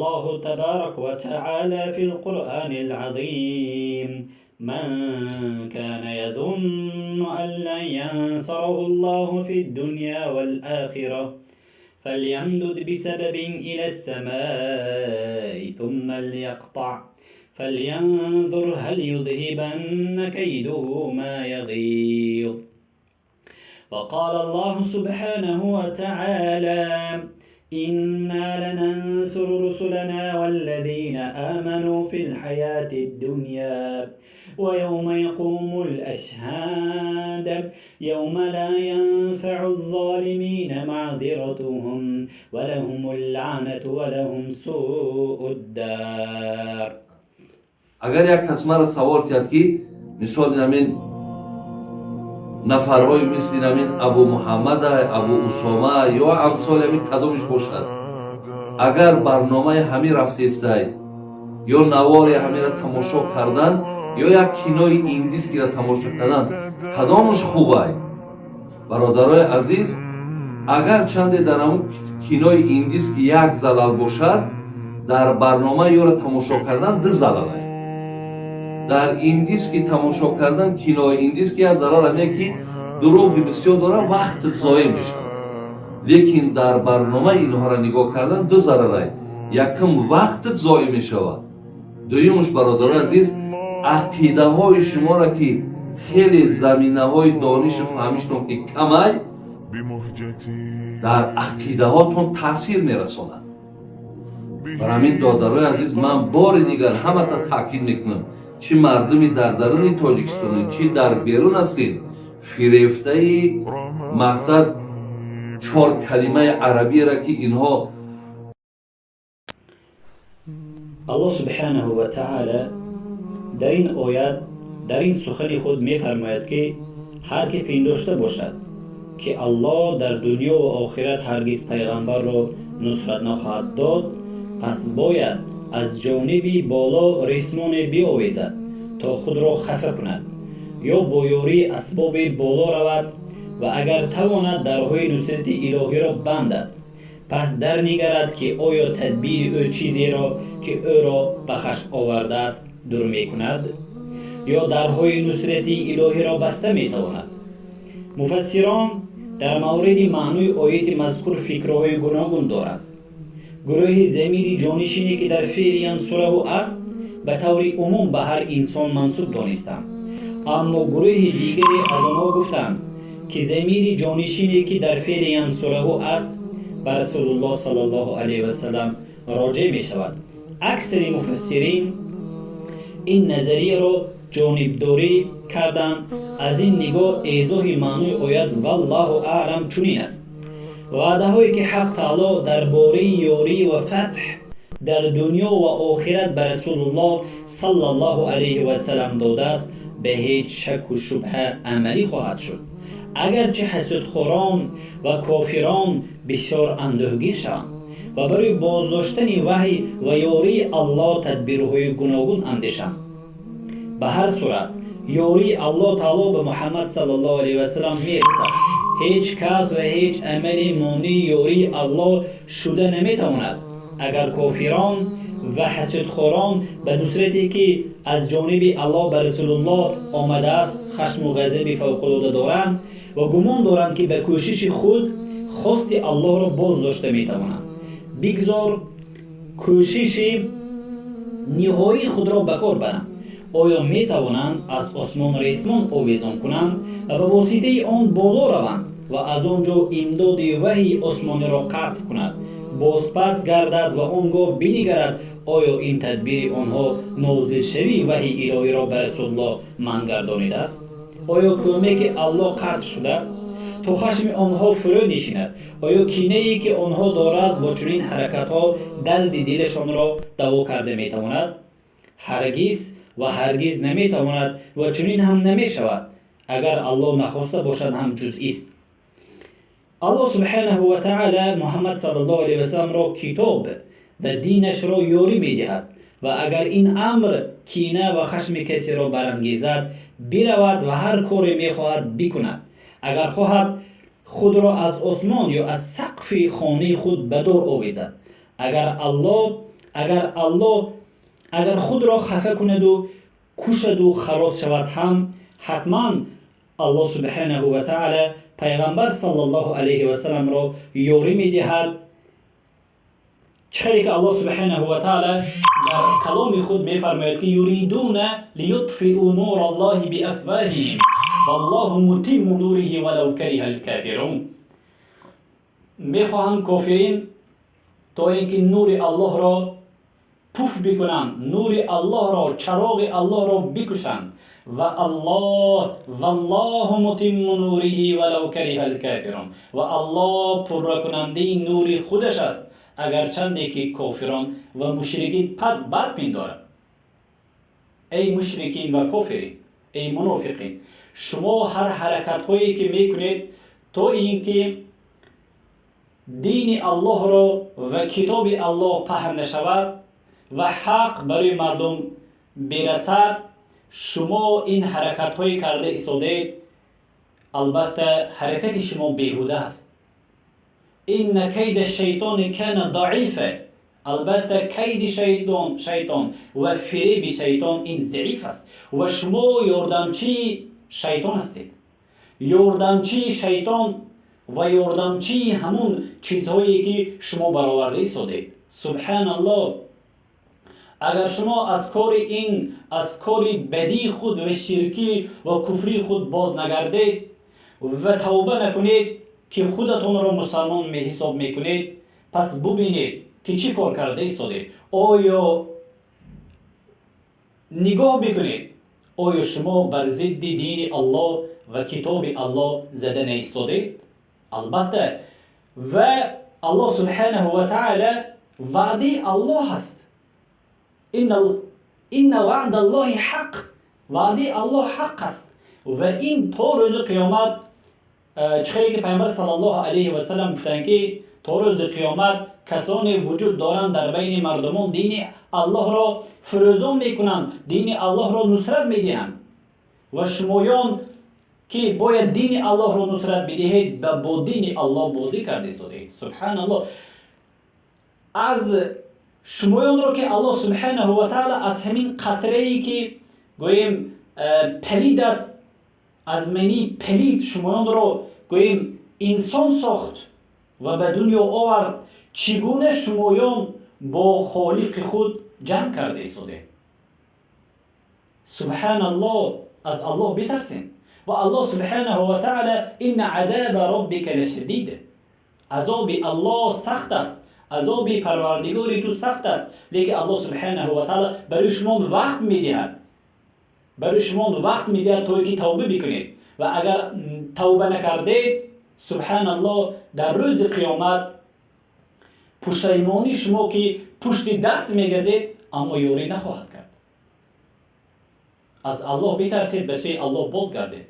الله تبارك وتعالى في القرآن العظيم: من كان يظن أن لن ينصره الله في الدنيا والآخرة فليمدد بسبب إلى السماء ثم ليقطع فلينظر هل يذهبن كيده ما يغيظ. وقال الله سبحانه وتعالى: إنا لننصر رسلنا والذين آمنوا في الحياة الدنيا ويوم يقوم الأشهاد يوم لا ينفع الظالمين معذرتهم ولهم اللعنة ولهم سوء الدار. Агар як кас мара савол киҳад, ки мисоли ҳамин нафарҳои мисли ҳамин Абу Муҳаммада, Абу Усома ё амсоли ҳамин кадомиш бошад, агар барномаи ҳамин рафтестай ё навори ҳаминро тамошо кардан ё як кинои индискиро тамошо кардан, кадомаш хубай? Бародарои азиз, агар чанде дар ҳамун кинои индиски як залал бошад, дар барномаи ёро тамошо кардан ду залалай. Дар индиски тамошо кардан, кинои индиски, як зарар ҳаме, ки дурӯғи бисёр дорад, вақтат зоеъ мешавад. Лекин дар барномаи инҳоро нигоҳ кардан ду зарарай: якум, вақтат зоеъ мешавад, дуюмуш, бародарои азиз, ақидаҳои шуморо, ки хеле заминаҳои донишу фаҳмиштон ки камай, дар ақидаҳотон таъсир мерасонад. Бар ҳамин, додарои азиз, ман бори дигар ҳамата таъкид мекунам, чӣ мардуми дар даруни Тоҷикистон, чӣ дар берун ҳастед, фирефтаи мақсад чор калимаи арабиеро, ки инҳо Аллоҳ субҳанаҳу ва таъала дар ин оят, дар ин сухани худ мефармояд, ки ҳар ки пиндошта бошад, ки Аллоҳ дар дунё ва охират ҳаргиз пайғамбарро нусрат нахоҳад дод, пас бояд аз ҷониби боло рисмоне биовезад, то худро хафа кунад, ё бо ёрии асбоби боло равад ва агар тавонад, дарҳои нусрати илоҳиро бандад, пас дарнигарад, ки оё тадбири ӯ чизеро, ки ӯро ба хашм овардааст, дур мекунад ё дарҳои нусрати илоҳиро баста метавонад. Муфассирон дар мавриди маънои ояти мазкур фикрҳои гуногун доранд. Гурӯҳи замири ҷонишине, ки дар феъли янсураҳу аст, ба таври умум ба ҳар инсон мансуб донистанд. Аммо гурӯҳи дигаре аз онҳо гуфтанд, ки замири ҷонишине, ки дар феъли янсураҳу аст, ба Расулуллоҳ саллаллоҳу алайҳи васалам роҷеъ мешавад. Аксари муфассирин ин назарияро ҷонибдорӣ карданд. Аз ин нигоҳ эзоҳи маънои оят, валлоҳу аълам, чунин аст: ваъдаҳое, ки Ҳақ таоло дар бораи ёрӣ ва фатҳ дар дунё ва охират ба Расулуллоҳ саллаллоҳу алайҳи васалам додааст, ба ҳеҷ шаку шубҳа амалӣ хоҳад шуд, агарчи ҳасудхӯрон ва кофирон бисёр андӯҳгин шаванд ва барои боздоштани ваҳй ва ёрии Аллоҳ тадбирҳои гуногун андешанд. Ба ҳар сурат, ёрии Аллоҳ таоло ба Муҳаммад саллаллоҳу алайҳи васалам мерасад. Ҳеҷ кас ва ҳеҷ амали монии ёрии Аллоҳ шуда наметавонад. Агар кофирон ва ҳасудхӯрон ба нусрате, ки аз ҷониби Аллоҳ ба Расулуллоҳ омадааст, хашму ғазаби фавқулода доранд ва гумон доранд, ки ба кӯшиши худ хости Аллоҳро боз дошта метавонанд, бигзор кӯшиши ниҳоии худро ба кор баранд. Оё метавонанд аз осмон ресмон овезон кунанд ва ба воситаи он боло раванд ва аз он ҷо имдоди ваҳйи осмониро қатъ кунад, бозпас гардад ва он гоҳ бинигарад, оё ин тадбири онҳо нозилшавии ваҳйи илоҳиро ба Расулуллоҳ манъ гардонидааст? Оё кӯмаки Аллоҳ қатъ шудааст, то хашми онҳо фурӯ нишинад? Оё кинае, ки онҳо дорад, бо чунин ҳаракатҳо дарди дилашонро даво карда метавонад? Ҳаргиз ва ҳаргиз наметавонад ва чунин ҳам намешавад, агар Аллоҳ нахоста бошад ҳам ҷузъист. Аллоҳ субҳанаҳу ва таъала Муҳаммад саллаллоҳу алайҳи васалламро, китоб ва динашро ёрӣ медиҳад ва агар ин амр кина ва хашми касеро барангезад, биравад ва ҳар коре мехоҳад, бикунад. Агар хоҳад, худро аз осмон ё аз сақфи хонаи худ ба дор овезад. Агар Аллоҳ Агар Аллоҳ агар худро хафа кунаду кушаду халос шавад ҳам, ҳатман Аллоҳ субҳанаҳу ва таъала пайғамбар саллаллоҳу алайҳи васалламро ёрӣ медиҳад. Чӣ хеле ки Аллоҳ субҳанаҳу ва таъала дар каломи худ мефармояд, ки юридуна лиютфиу нура Аллоҳи биафвоҳиҳим валлоҳу мутимму нуриҳи валав кариҳа алкофирун. Мехоҳанд кофирин то ин ки нури Аллоҳро пуф бикунанд, нури Аллоҳро, чароғи Аллоҳро бикушанд. Ва Аллоҳ валлоҳу мутимму нуриҳи валав кариҳа алкофирун, ва Аллоҳ пурракунандаи нури худаш аст, агарчанде ки кофирон ва мушрикин пад барпиндорад. Эй мушрикин ва кофирин, эй мунофиқин, шумо ҳар ҳаракатҳое ки мекунед то ин ки дини Аллоҳро ва китоби Аллоҳ паҳн нашавад ва ҳақ барои мардум бирасад, шумо ин ҳаракатҳое карда истодаед, албатта ҳаракати шумо беҳуда аст. Инна кайда шайтони кана даифа, албатта кайди шайтон ва фиреби шайтон ин заиф аст ва шумо ёрдамчии шайтон ҳастед, ёрдамчии шайтон ва ёрдамчии ҳамун чизҳое ки шумо бароварда истодед. Субҳаналлоҳ, агар шумо аз кори ин, аз кори бадии худ ва ширкӣ ва куфрии худ боз нагардед ва тавба накунед, ки худатонро мусалмон меҳисоб мекунед, пас бубинед, ки чӣ кор карда истодед. Оё нигоҳ бикунед, оё шумо бар зидди дини Аллоҳ ва китоби Аллоҳ зада наистодед? Албатта, ва Аллоҳ субҳанаҳу ва таъала, ваъдаи Аллоҳ аст. Инна ваъда Аллоҳи ҳақ, ваъдаи Аллоҳ ҳақ аст ва ин то рӯзи қиёмат, чӣ хеле ки пайғамбар саллаллоҳу алайҳи васаллам гуфтанд, ки то рӯзи қиёмат касоне вуҷуд доранд дар байни мардумон, дини Аллоҳро фурӯзон мекунанд, дини Аллоҳро нусрат медиҳанд. Ва шумоён ки бояд дини Аллоҳро нусрат бидиҳед, ба бо дини Аллоҳ бозӣ карда истодед. Субҳаналлоҳ, аз шумоёнро ки Аллоҳ субҳанаҳу ва таъала аз ҳамин қатрае ки гӯем палид аст, аз мании палид шумоёнро гӯем инсон сохт ва ба дунё овард, чӣ гуна шумоён бо холиқи худ ҷанг карда истодед? Субҳаналлоҳ, аз Аллоҳ битарсем. Ва Аллоҳ субҳанаҳу ва таъала, инна азаба роббика лашадид, азоби Аллоҳ сахт аст, азоби парвардигори ту сахт аст. Лекин Аллоҳ субҳанаҳу ва таъала барои шумо вақт медиҳад, барои шумо вақт медиҳад то ки тавба бикунед. Ва агар тавба накардед, субҳаналлоҳ, дар рӯзи қиёмат пушаймонии шумо ки пушти даст мегазед, аммо ёрӣ нахоҳад кард. Аз Аллоҳ битарсед, ба сӯи Аллоҳ бозгардед.